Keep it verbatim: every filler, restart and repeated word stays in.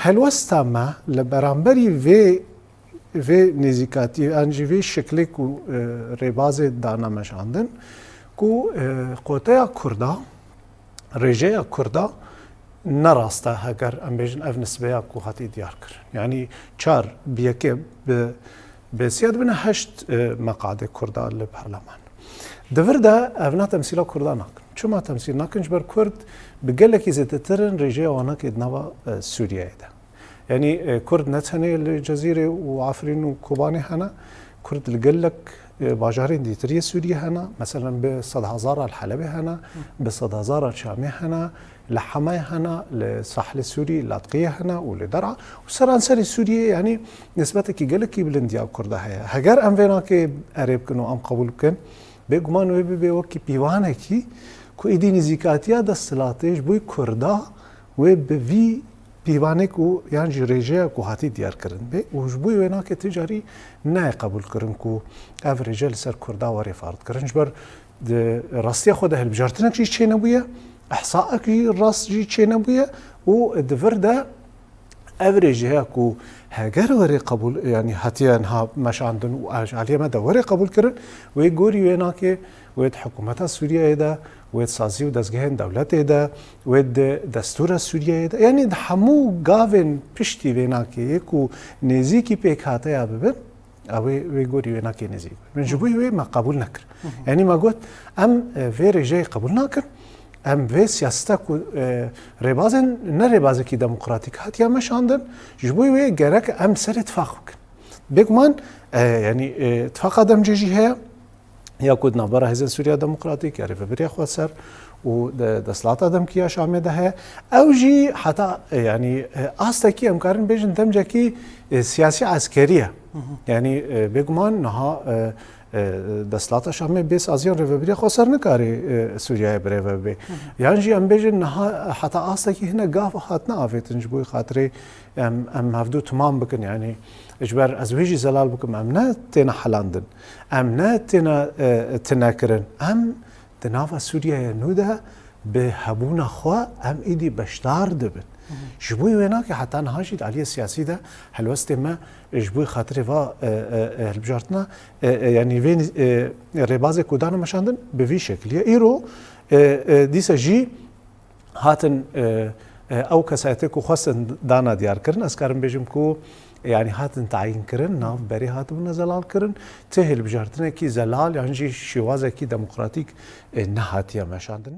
Helwesta me li beramberî vê, vê nêzîkatiyê an jî vê şiklê ku, e, rêbazê dane meşandin, ku, e, qoteya Kurda, rêjeya Kurda ne rast e, heger em bêjin ev nisbeya ku hatî diyar kirin. Yanî çar bi yekê bi, bi sê dibine heşt, e, meqadê Kurda li parleman. Di vir de ev ne temsîla Kurda nakin. Çima temsîl nakin? Ji ber Kurd bi gelekî zêdetir in rêjeya wan nake di nava, e, Sûriyeyê de. Yanî, e, Kurd ne tenê li Cezîrê û Efrîn û Kobanê hene, Kurd li gelek, e, bajarên dîtir yê Sûriyê hene, meselen bi sedhezara li Helebê hene, bi sedhezara Çamê hene, li Hemayê hene, li Sahlê Sûrî, Latqiyê hene û li Der'a û seranserê Sûriyê, yanî nisbetekî gelekî bilind ya Kurda heye. Heger em vê nakê erê bikin û em qebûl bikin, bêguman wê bibe wekî pîvanekî ku êdî nêzîkatiya desthilatê ji bo Kurda wê bi vî pîvanek û yan jî rêjeya ku hatî diyar kirin be û ji bo wê nake ti carî nayê qebûl kirin ku ev rêje li ser Kurda were fard kirin. Ji ber di rastiya xwe de hilbijartinek jî çênebûye, ihsaek jî rast jî çênebûye û di vir de ev rêjeya ku heger were qebûl, yanî hatiye niha meşandin û ji aliyê me de were qebûl kirin, wê gorî wê nake, wê di hikûmeta Sûriyeyê de, wê di sazî û dezgehên dewletê de, wê di destûra Sûriyeyê de, yanî di hemû gavên piştî vê nake yê ku nêzîkî pêkhateya bibin, ew ê wê gorî wê nake nêzîk bibin. Min ji bo wê me qebûl nekir. Yanî me got, em, e, vê rêjeyê qebûl nakin. Em vê siyaseta ku, e, rêbazên, ne rêbazekî demokratîk hatiye meşandin, ji bo wê gerek em serê tifaq bikin. Bêguman, e, yanî, e, tifaqa demcê jî heye, ya ku di navbera Hêzên Sûriya Demokratîk ya Rêveberiya Xweser û de-, desthilata demkî ya Şamê de heye. Ew jî heta, e, yanî, e, astekî em karin bêjin demcekî, e, siyasî eskerî ye. Yanî, e, bêguman niha, e, e, desthilata Şamê bê saziyan Rêveberiya Xweser nikare, e, Sûriyeyê birêve bibe. Yan jî em bêjin niha heta astekî hinek gav hatine avêtin ji bo xatirê em, em hevdû timam bikin. Yanî ji ber ez wê jî zelal bikim, em ne têne helandin. Em ne têne, e, tinekirin. Em di nava Sûriyeyê nû de bi hebûna xwe em êdî beşdar dibin. Ji bo wê nake heta niha jî di aliyê siyasî de helwestê me ji bo xatirê va, e, e, e, hilbijartina, e, e, yanî vê, e, rêbazê ku dane meşandin bi vî şekilî ye. Îro, e, e, dîsa jî hatin, e, e, ew kesayetê ku xwestin dana diyar kirin, ez karim bêjim ku, yanî hatin tayîn kirin, nav berê hatibûne zelal kirin, ti hilbijartinekî zelal yan jî şêwazekî demokratîk, e, nehatiye meşandin.